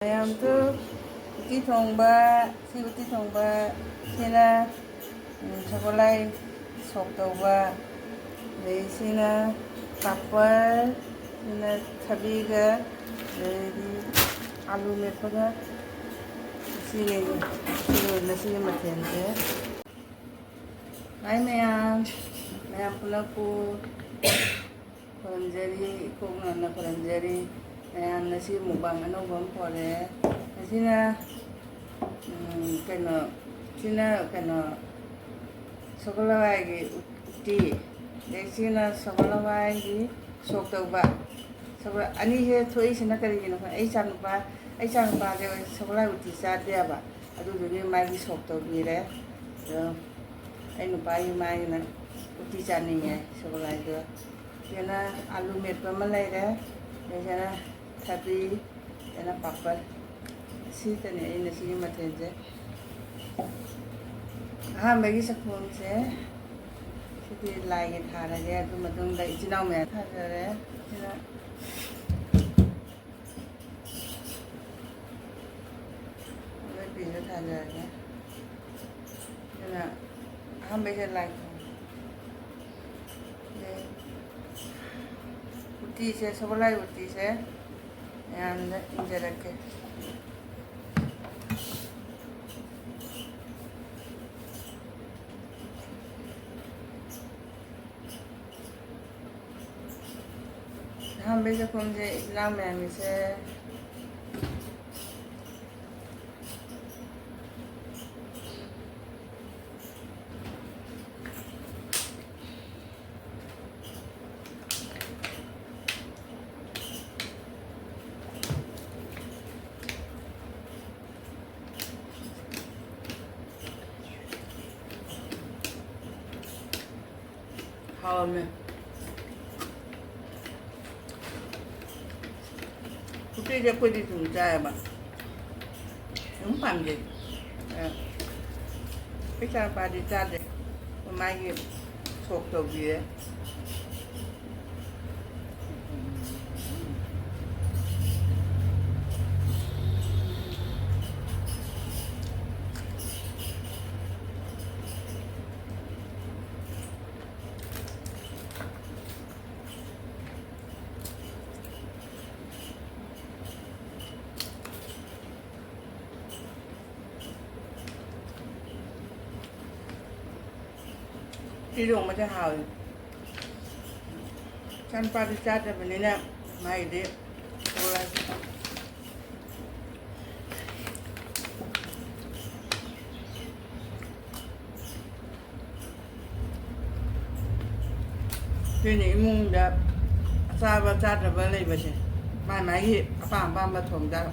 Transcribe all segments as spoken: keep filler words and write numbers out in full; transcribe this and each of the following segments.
ꯃꯌꯥꯝꯁꯨ ꯎꯇꯤ ꯊꯣꯡꯕ, ꯁꯤ ꯎꯇꯤ ꯊꯣꯡꯕ, ꯁꯤꯅ, ꯎꯝ, ꯁꯒꯣꯜꯍꯋꯥꯏ ꯁꯣꯛ ꯇꯧꯕ, ꯑꯗꯩ ꯁꯤꯅ ꯄꯥꯄꯔ, ꯁꯤꯅ ꯊꯕꯤꯒ, ꯑꯗꯩꯗꯤ ꯑꯥꯂꯨ ꯃꯦꯠꯄꯒ, ꯁꯤꯅꯦ ꯉꯁꯤꯒꯤ ꯃꯊꯦꯜꯁꯦ꯫ ꯍꯥꯏ ꯃꯌꯥꯝ, ꯃꯌꯥꯝ ꯄꯨꯂꯞꯄꯨ ꯈꯨꯔꯨꯝꯖꯔꯤ, ꯏꯀꯣꯛ ꯅꯥꯅ ꯈꯨꯔꯨꯝꯖꯔꯤ꯫ ꯃꯌꯥꯝꯅ ꯁꯤ ꯃꯨꯛꯕꯥꯡ ꯑꯅꯧꯕ ꯑꯃ ꯄꯣꯔꯛꯑꯦ꯫ ꯃꯁꯤꯅ, ꯎꯝ, ꯀꯩꯅꯣ, ꯁꯤꯅ ꯀꯩꯅꯣ, ꯁꯒꯣꯜ ꯍꯋꯥꯏꯒꯤ ꯎꯇꯤ, ꯑꯗꯩ ꯁꯤꯅ ꯁꯒꯣꯜ ꯍꯋꯥꯏꯒꯤ ꯁꯣꯛ ꯇꯧꯕ꯫ ꯁꯒꯣꯜ ꯑꯅꯤꯁꯦ ꯊꯣꯛꯏꯁꯤꯅ ꯀꯔꯤꯒꯤꯅꯣ ꯈꯪ-, ꯑꯩ ꯏꯆꯥꯅꯨꯄꯥ, ꯑꯩ ꯏꯆꯥꯅꯨꯄꯥꯁꯦ ꯁꯒꯣꯜ ꯍꯋꯥꯏ ꯎꯇꯤ ꯆꯥꯗꯦꯕ, ꯑꯗꯨꯗꯨꯒꯤ ꯃꯥꯒꯤ ꯁꯣꯛ ꯇꯧꯕꯤꯔꯦ꯫ ꯑꯗꯣ ꯑꯩ ꯅꯨꯄꯥꯒꯤ ꯃꯥꯒꯤꯅ ꯎꯇꯤ ꯆꯥꯅꯤꯡꯉꯦ, ꯁꯒꯣꯜ ꯍꯋꯥꯏꯗꯣ꯫ ꯁꯤꯗꯅ ꯑꯥꯂꯨ ꯃꯦꯠꯄ ꯑꯃ ꯂꯩꯔꯦ, ꯑꯗꯩꯗꯅ ꯊꯕꯤ, ꯑꯗꯩꯗꯅ ꯄꯥꯄꯔ꯫ ꯁꯤꯇꯅꯦ ꯑꯩꯅ ꯁꯤꯒꯤ ꯃꯊꯦꯜꯁꯦ꯫ ꯑꯍꯥꯟꯕꯒꯤ ꯆꯥꯛꯈꯨꯝꯁꯦ ꯁꯤꯗꯤ ꯂꯥꯏꯒꯤ ꯊꯥꯔꯒꯦ, ꯑꯗꯨ ꯃꯇꯨꯡꯗ ꯏꯆꯤꯜ ꯏꯅꯥꯎ ꯃꯌꯥꯝ ꯊꯥꯖꯔꯦ꯫ ꯁꯤꯅ ꯑꯔꯣꯏꯕꯤꯗ ꯊꯥꯖꯔꯒꯦ꯫ ꯑꯗꯨꯅ ꯑꯍꯥꯟꯕꯩꯗ ꯂꯥꯏ ꯈꯨꯔꯨꯝ-, ꯑꯗꯩ ꯎꯇꯤꯁꯦ, ꯁꯒꯣꯜ ꯍꯋꯥꯏ ꯎꯇꯤꯁꯦ ꯃꯌꯥꯝꯗ ꯏꯟꯖꯔꯛꯀꯦ꯫ ꯑꯍꯥꯟꯕꯩ ꯆꯥꯛꯈꯨꯝꯁꯦ ꯏꯆꯤꯜ ꯏꯅꯥꯎ ꯃꯌꯥꯝꯒꯤꯁꯦ꯫ ꯍꯥꯎꯔꯝꯃꯦ꯫ ꯎꯇꯤꯁꯦ ꯑꯩꯈꯣꯏꯗꯤ ꯑꯗꯨꯝ ꯆꯥꯏꯌꯦꯕ, ꯑꯗꯨꯝ ꯄꯥꯝꯖꯩ꯫ ꯑ, ꯑꯩꯈꯣꯏ ꯏꯆꯥꯅꯨꯄꯥꯗꯤ ꯆꯥꯗꯦ, ꯃꯥꯒꯤ ꯁꯣꯛ ꯇꯧꯕꯤꯔꯦ꯫ ꯏꯔꯣꯝꯕꯁꯦ ꯍꯥꯎꯋꯤ꯫ ꯏꯆꯥꯅꯨꯄꯥꯗꯤ ꯆꯥꯗꯕꯅꯤꯅ ꯃꯥꯒꯤꯗꯤ ꯇꯧꯔꯁꯤ꯫ ꯁꯤꯅꯤ ꯏꯃꯨꯡꯗ ꯑꯆꯥꯕ ꯆꯥꯗꯕ ꯂꯩꯕꯁꯦ꯫ ꯃꯥꯏ ꯃꯥꯒꯤ ꯑꯄꯥꯝ ꯑꯄꯥꯝꯕ ꯊꯣꯡꯖꯔꯣ꯫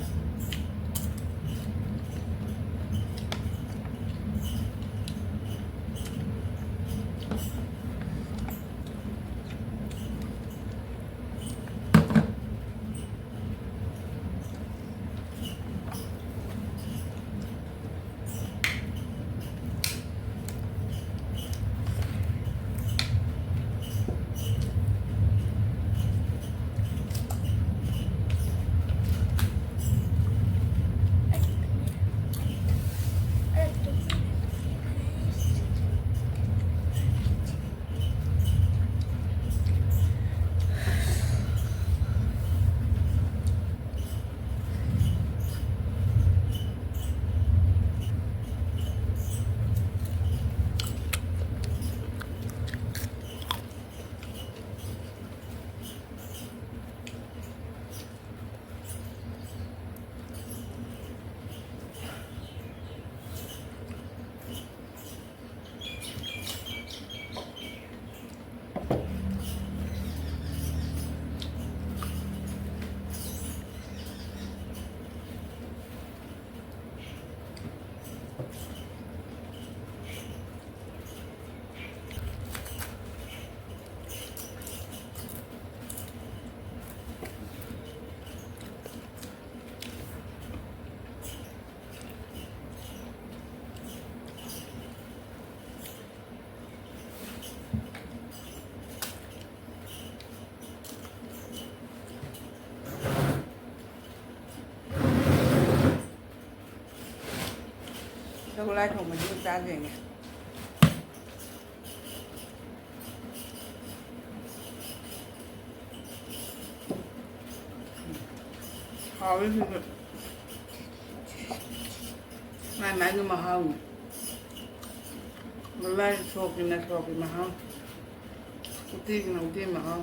ꯁꯒꯣꯜ ꯍꯋꯥꯏ ꯊꯣꯡꯕꯁꯤ ꯆꯥꯗꯣꯏꯅꯦ꯫ ꯍꯥꯎꯋꯤ ꯁꯤꯁꯨ꯫ ꯃꯥꯏ ꯃꯥꯏꯒꯤ ꯃꯍꯥꯎꯅꯤ꯫ ꯃꯂꯥꯏ ꯁꯣꯛꯀꯤꯅ ꯁꯣꯛꯀꯤ ꯃꯍꯥꯎ, ꯎꯇꯤꯒꯤꯅ ꯎꯇꯤ ꯃꯍꯥꯎ꯫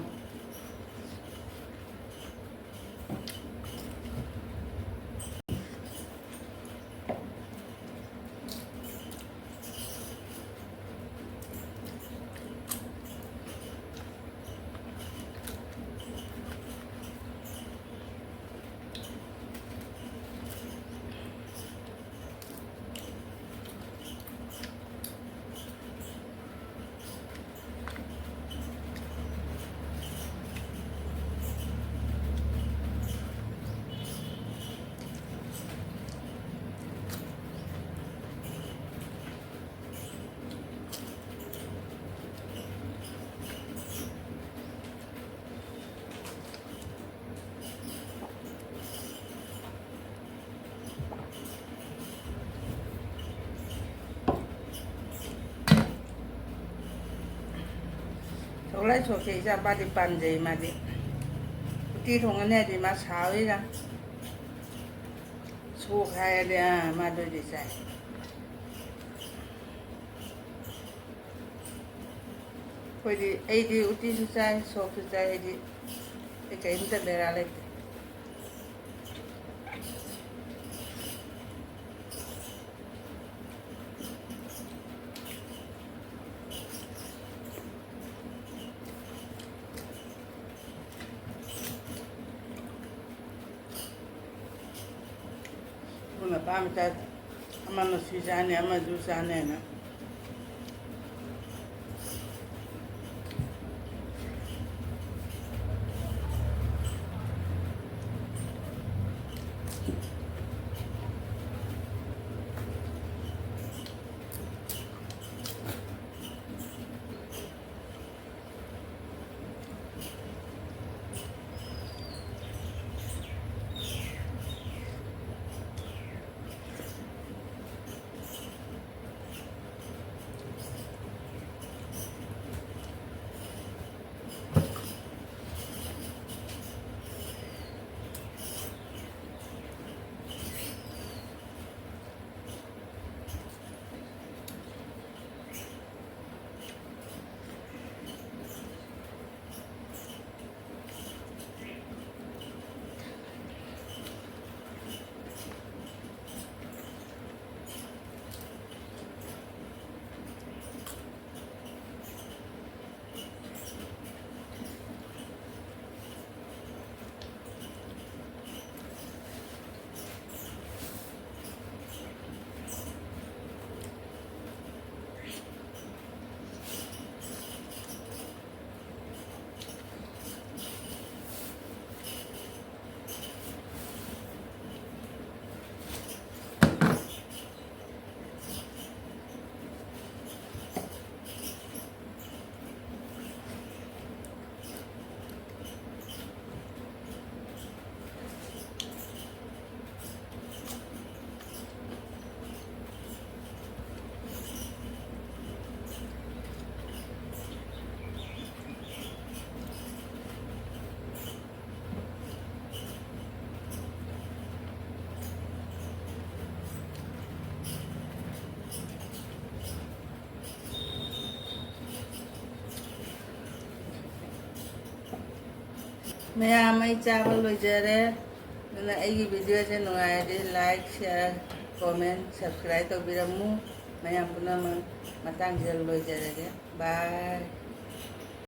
ꯁꯒꯣꯜꯍꯋꯥꯏ ꯁꯣꯛꯁꯦ ꯏꯆꯥꯄꯥꯗꯤ ꯄꯥꯝꯖꯩ ꯃꯥꯗꯤ꯫ ꯎꯇꯤ ꯊꯣꯡꯉꯅꯤ ꯍꯥꯏꯗꯤ ꯃꯥ ꯁꯥꯎꯔꯤꯔꯥ? ꯁꯣꯛ ꯍꯥꯏꯔꯗꯤ, ꯑꯥ, ꯃꯥꯗꯨꯗꯤ ꯆꯥꯏ꯫ ꯑꯩꯈꯣꯏꯗꯤ, ꯑꯩꯗꯤ ꯎꯇꯤꯁꯨ ꯆꯥꯏ, ꯁꯣꯛꯁꯨ ꯆꯥꯏ, ꯑꯩꯗꯤ ꯑꯩ ꯀꯔꯤꯝꯇ ꯕꯦꯔꯥ ꯂꯩꯇꯦ꯫ ꯑꯗꯨꯅ ꯑꯄꯥꯝꯕ ꯆꯥ-, ꯑꯃꯅ ꯁꯤ ꯆꯥꯅꯤ, ꯑꯃꯁꯨ ꯆꯥꯅꯤ ꯍꯥꯏꯅ꯫ ꯃꯌꯥꯝ, ꯑꯩ ꯆꯥꯕ ꯂꯣꯏꯖꯔꯦ꯫ ꯑꯗꯨꯅ ꯑꯩꯒꯤ video ꯁꯦ ꯅꯨꯡꯉꯥꯏꯔꯗꯤ like, share, comment, subscribe ꯇꯧꯕꯤꯔꯝꯃꯨ꯫ ꯃꯌꯥꯝ ꯄꯨꯝꯅꯃꯛ, ꯃꯇꯥꯡꯁꯤꯗ ꯂꯣꯏꯖꯔꯒꯦ꯫ Bye꯫